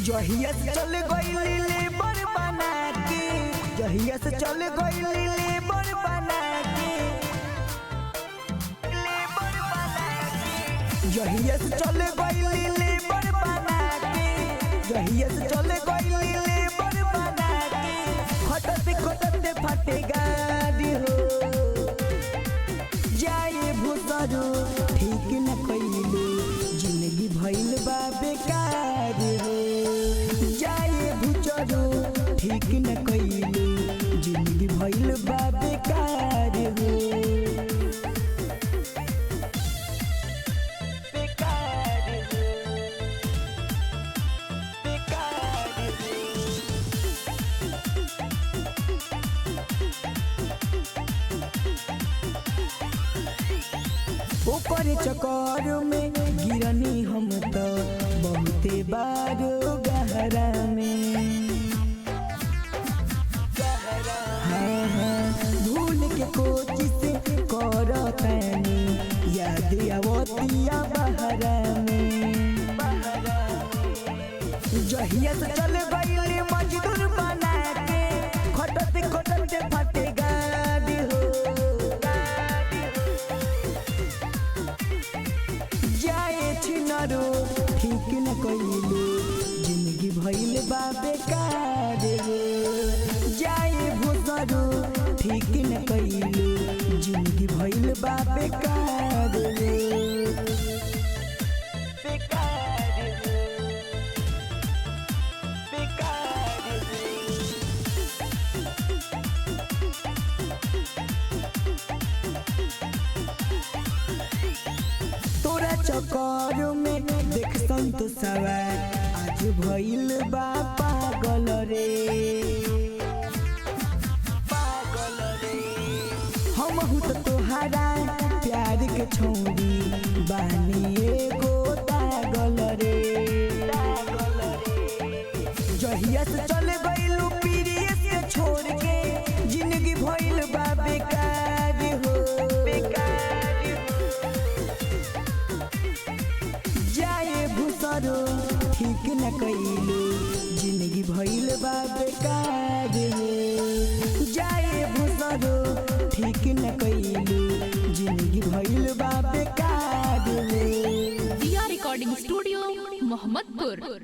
जहिया से चल गइली लेबर बना के, जहिया से चल गइली लेबर बना के, लेबर बना के, जहिया से चल गइली लेबर बना के, जहिया से चल गइली लेबर बना के, खटते खटते फटे गाड़ी हो जाए भूसरू ठीक न कइलू, जिंदगी भइल बा बेकार हो जाए भूचरू ठीक न कइलू, जिंदगी भइल बा बेकार हो। बेकार हो, बेकार हो। ओकर चक्कर में गिरनी हम तो बहुते बार गहरा में। हाँ हाँ, भूल के कोशिश करतनी याद आवतिया बहरा में। जहिया से चल गइली मजदूर बना के, खटते खटते फटे गाड़ी हो जाए छिनरो ठीक न कइलू, जिंदगी भइल बा बेकार हो जाए भूसरो ठीक न कइलू, जिंदगी भइल बा बेकार हो। बेकार हो, बेकार हो। तोरा चक्कर में देख संत सवार आज भइल बा पागल रे, पागल रे। हमहु त तोहारा प्यार के छौरी बानी एगो पागल रे, पागल रे। जहिया से चल गइलू पीरियस के छोड़ के, जिंदगी भइल बा बेकार हो, बेकार हो। जाए भूसरो ठीक न कइलू, जिंदगी भइल बा बेकार हो जाए भूसरो ठीक न कइलू, जिंदगी भइल बा बेकार हो। दिया रिकॉर्डिंग स्टूडियो मोहम्मदपुर।